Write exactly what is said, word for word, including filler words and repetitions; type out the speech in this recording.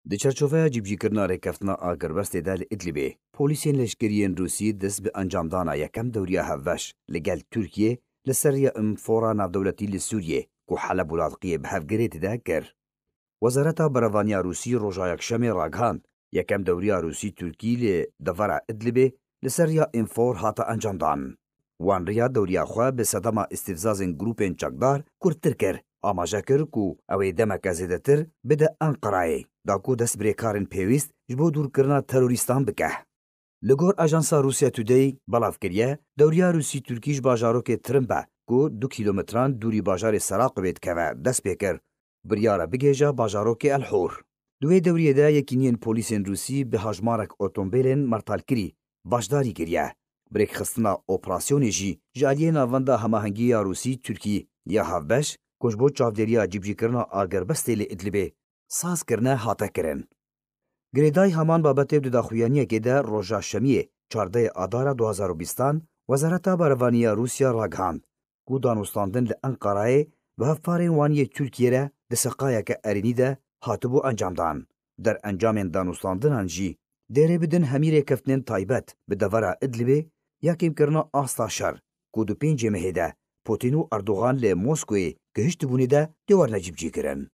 Di çarçoveya cîbicîkirina rêkeftina agirbestê de li Idlibê, polîsên leşkerî yên Rûsî dest bi encamdana yekem dewriya hevbeş li gel Tirkiyê li ser riya înfora navdewletî li Sûriyê ku Heleb û Ladiqiyê bi hev girê dide kir. Wezareta Berevaniya Rûsî roja Yekşemê ragihand, yekem dewriya Rûsî-Tirkî li devera Idlibê li ser riya înfor hate encamdan. Wan riya dewriya xwe bi sedema îstîfzazên grûpên çekdar kurttir kir. Amaje kir ku ew ê demeke zêdetir bide Enqerayê, da ku dest bi rêkarên pêwîst ji bo dûrkirina terorîstan bike. Li gor ajansa Russia Today belav kiriye, dewriya Rûsî-Tirkî ji bajarokê Trimbe ku du kîlometran dûrî bajarê Seraqibê dikeve, dest pê kir. Biryare bigihêje bajarokê El Hor. Di wê dewriyê de yekîniyên polîsên Rûsî bi hejmarek otombêlên mertalkirî beşdarî kiriye. Bi rêkxistina operasyonê jî ji aliyê Navenda Hemahengî ya Rûsî-Tirkî ya Hevbeş ku ji bo çavdêriya cîbicîkirina agirbestê li Idlibê saz kirine hate kirin. Girêdayî heman babetê di daxuyaniyekê de roja Şemiyê çardehê Adara du hazar û bîstan Wezareta Berevanî ya Rûsya ragihand ku danûstandin li Enqerayê bi hevparên wan yê Tirkiyê re di seqayeke erênî de hatibû encamdan. Derencamên danûstandinan jî dê rê bidin hemî rêkeftinên taybet bi devera Idlibê ya kêmkirina asta şer ku di pêncê mehê de Putin û Erdogan li Moskoyê gihiştibûnê de dê werne cîbicîkirin.